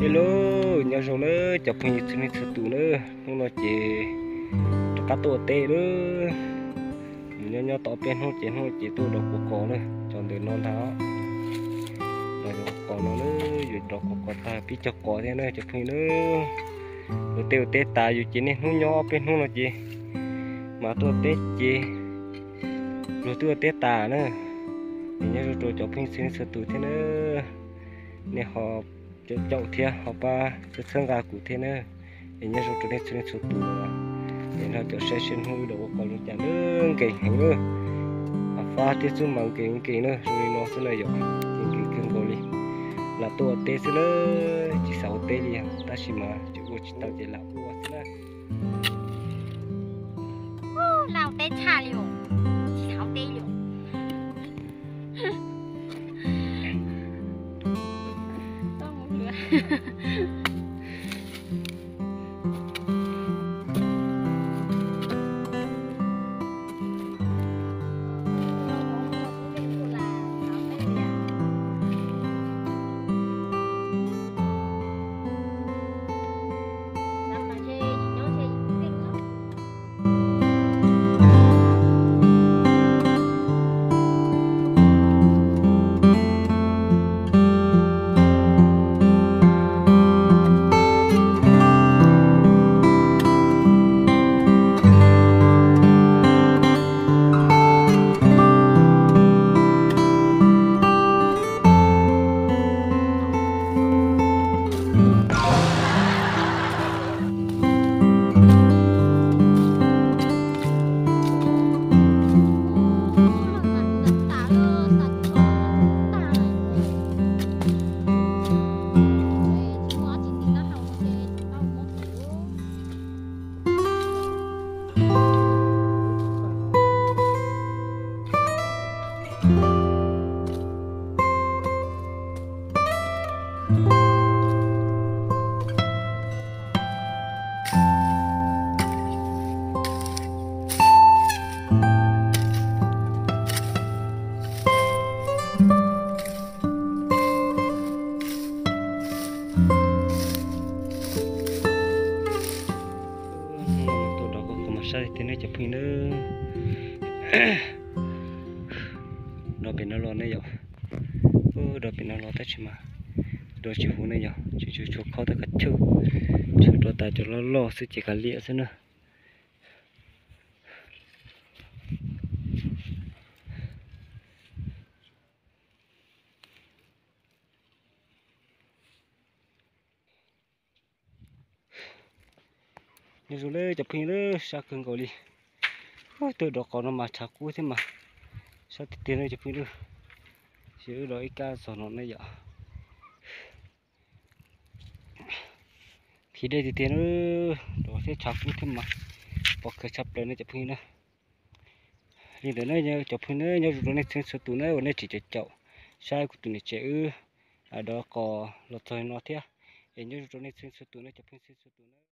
Hello, nyob zoo nawb cov phooj ywg txhua leej txhua tus nawb. Hnub no ces rov qab tuaj ua teb lawm. Nyob nyob tau peb hnub ces hnub no ces tuaj dov quav qos na, cov ntawm no ntag. Dov quav qos no na, yus dov quav qos tag pib cog qos thiab na cov phooj ywg na. Luag tej ua teb tas yus ces niaj hnub nyob peb hnub no ces mas tuaj teb ces luag twb ua teb tas na. Es nyob zoo rau cov phooj ywg txhua leej txhua tus thiab na. Nej ho caum caum thiab ho pab txhawb txhawb nqa kuv thiab na. Es nyob zoo rau nej txhua leej txhua tus. Es no cov saib seb hnub wb dov quav qos zoo cas na, nkees heev na. Fab thiab xub mas nkees nkees na, zoo li no xwb na yom, ces nkees kawg nkaus li. Lam tuaj ua teb xwb na, tsis xav ua teb li, tab sis mas tseem ua tsis tau ces lam ua xwb na. Lau teb tshaj li os, tsis xav ua teb li os. Tuaj dov quav qos mas sab tiag tiag ne cov phooj ywg na. Dov pem no los ne yom. Dov pem no los tab sis mas dov tsis huv ne yom, tsis tshua khob tab kav chawj, tsuas dov tas cov loj loj xwb ces kav liam xwb na. Nyob zoo lawm cov phooj ywg, sab kawg nkaus li. Tuaj dov qos no mas tshav kub thiab mas sab tiag tiag na cov phooj ywg. Ces wb dov ib kab txog no ne yom. Phim dej tiag tiag na, dov thiab tshav kub thiab mas pom kawg tshaj plaws ne cov phooj ywg na. Li ntawd na cov phooj ywg na, nyob zoo rau nej txhua txhua tus na uas nej tseem caum caum saib kuv tus niam tsev wb dov qos los txog no thiab. Es nyob zoo rau nej txhua txhua tus na cov phooj ywg txhua txhua tus na.